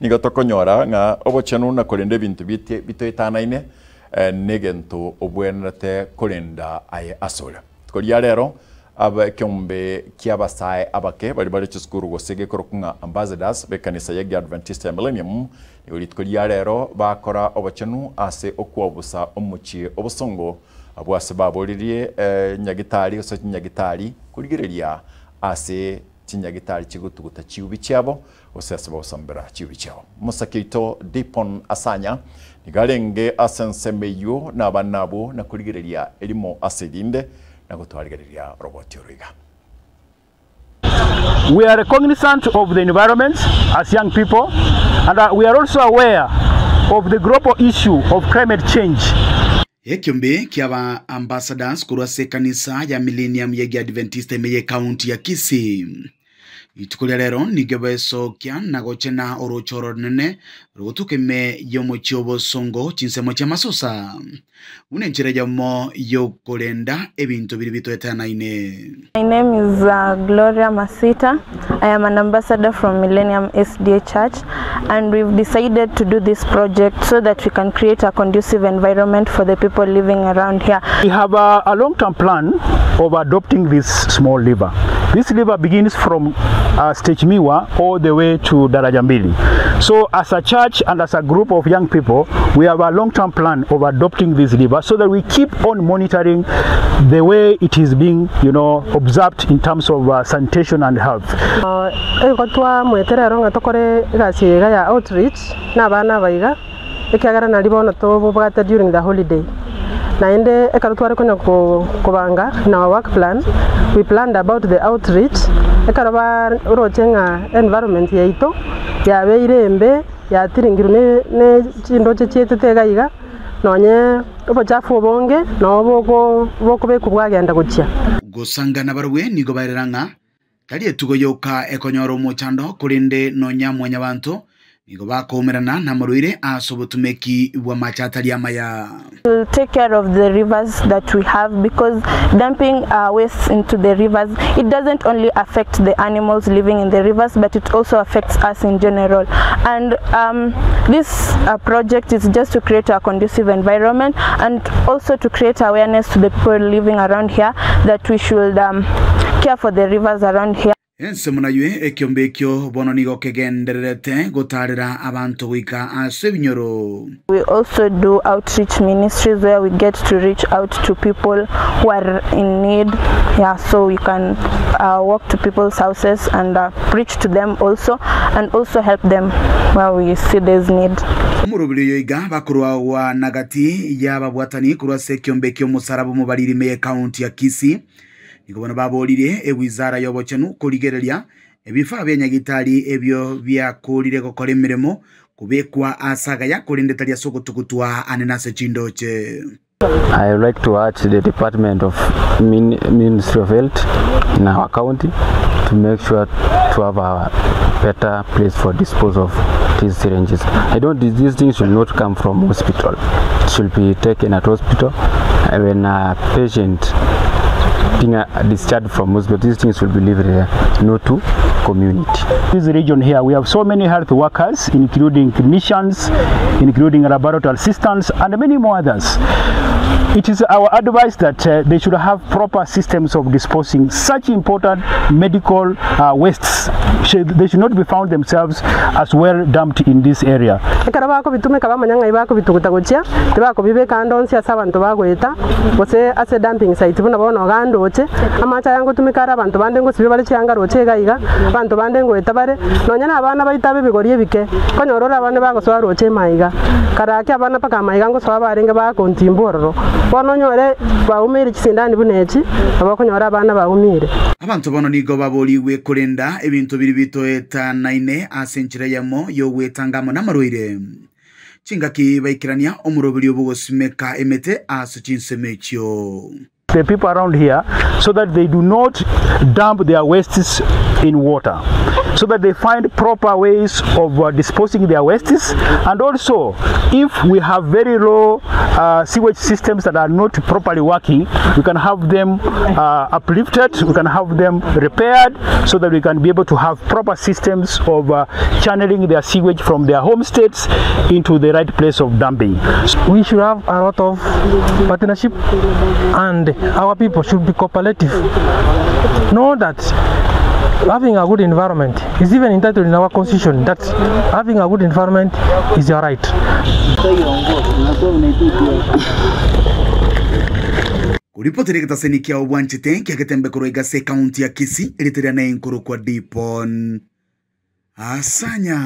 Nigo tokonyora ng'a obochenu na korenda ebinto bitoetanaine negento obwenerete korenda aye asore. Rituko ria rero, ekeombe ki'abasae abake baria bare chisukuru gose gekorokwa ng'a Ambassadors b'ekanisa ya Egeadventista ya Millennium nigo rituko ria rero bakora obochenu ase okwabusa omochie obosongo abwo ase baboririe nyagitari gose chinyagitari korigereria ase chinyagitari chigotuguta chiubi chiabo gose ase bagosambera chiubi chiabo. Omosake oito Dipon Asanya nigo arenge ase ensemo eyio na abana abwo na korigereria erimo ase erinde na gotwarigereria oroboti oro iga. We are recognizant of the environment as young people and we are also aware of the global issue of climate change. Ekiombe kiaba Ambassadors korwa ase ekanisa ya Millennium y'Egeadventista ime y'Ecounty ya Kisii. Rituko ria rero nigo besokia na gochena orooche oronene rogotuka ime y'omochie obosongo chinsemo chi'amasosa, buna enchera eyemo y'okorenda ebinto biria bitoetanaine. My name is Gloria Masita. I am an ambassador from Millennium SDA Church and we've decided to do this project so that we can create a conducive environment for the people living around here. We have a, a long-term plan of adopting this small river. This river begins from Stage Miwa all the way to Daraja Mbili. So as a church and as a group of young people, we have a long-term plan of adopting this river so that we keep on monitoring the way it is being, you know, observed in terms of sanitation and health. Igo twamwete rero ng'a tokore egasi eye iga ya outreach na abana aba iga, ekiagera nario bono tobobwate during the holiday. Naende ekero tware konya kobanga in our work plan, we planned about the outreach, ekero baroche ng'a environment yaito yabeire embe, yatiringirwe ne ne chindoche chietete iga iga, nonye obochafu obonge nabo boko bokobekwa bwagenda gochia. Gosangana barabwo nigo bairera ng'a Tari etugo yoka ekonyora omochando, korende nonya mwanyabanto nigo bakoumerana namarwaire ase obotumeki bw'amache atari amaya. We'll take care of the rivers that we have because dumping our wastes into the rivers it doesn't only affect the animals living in the rivers but it also affects us in general and um, this uh, project is just to create a conducive environment and also to create awareness to the people living around here that we should um, care for the rivers around here. Ensemo naywe ekiombe ekio bono nigo kegendererete gotaarera abanto goika ase ebinyoro. We also do outreach ministries where we get to reach out to people who are in need yeah so we can uh, walk to people's houses and uh, preach to them also and also help them where we see there's need. Omorobiri oyo iga bakorwagwa na gati y'ababwatani korwa ase ekiombe ki'omosaraba omobariri ime y'Ekaunti ya Kisii. Nigo bono baboririe ewizara y'obochenu korigereria ebifaa bia nyagitari ebio biakoorire gokora emeremo kobekwa ase agaya korende tari ase ogotugutwa ane nase chindoche. I would like to urge the Department of Ministry of Health in our county to make sure to have a better place for disposal of these syringes. I don't, these things should not come from hospital. It should be taken at hospital when a patient being discharged from hospital, these things will be delivered there, not to community. This region here, we have so many health workers, including clinicians, including laboratory assistants, and many more others. It is our advice that they should have proper systems of disposing such important medical wastes. They should not be found themselves as well dumped in this area. Ekero bakobitumeka bamanya ng'ai bakobituguta gochia, tibakobibeka ande onsi ase abanto bagoeta, gose ase dumping site buna bono iga ndoche, amache aya ngotumeka are abanto bande ngosibia bare chianga roche iga iga, abanto bande ngoeta bare, nonya na abana baito abe ebigori ebike, okonyora ore abande bagosoa roche maiga. Kare ake abana mpaka amaiga ngosoa barenge bakontimba ororo, bono onyore baumeire chisindani buna echi, nabo okonyora abana baumiire. Abanto bono nigo baborigwe korenda ebinto biria bitoetanaine ase enchera eyemo y'ogwetanga amo namarwaire. Chingaki baikerania omoroberio bw'ogosimeka emete ase chinsemo echio. The people around here so that they do not dump their wastes in water. so that they find proper ways of disposing their wastes. And also, if we have very low sewage systems that are not properly working, we can have them uplifted, we can have them repaired, so that we can be able to have proper systems of channeling their sewage from their homesteads into the right place of dumping. We should have a lot of partnership, and our people should be cooperative. Know that having a good environment is even entitled in our constitution, that having a good environment is your right. Kuripotera egetaseni kia obwanchete kia getembe korwa igase ekaunti ya Kisii eriteria na enkoro kwa Dipon Asanya.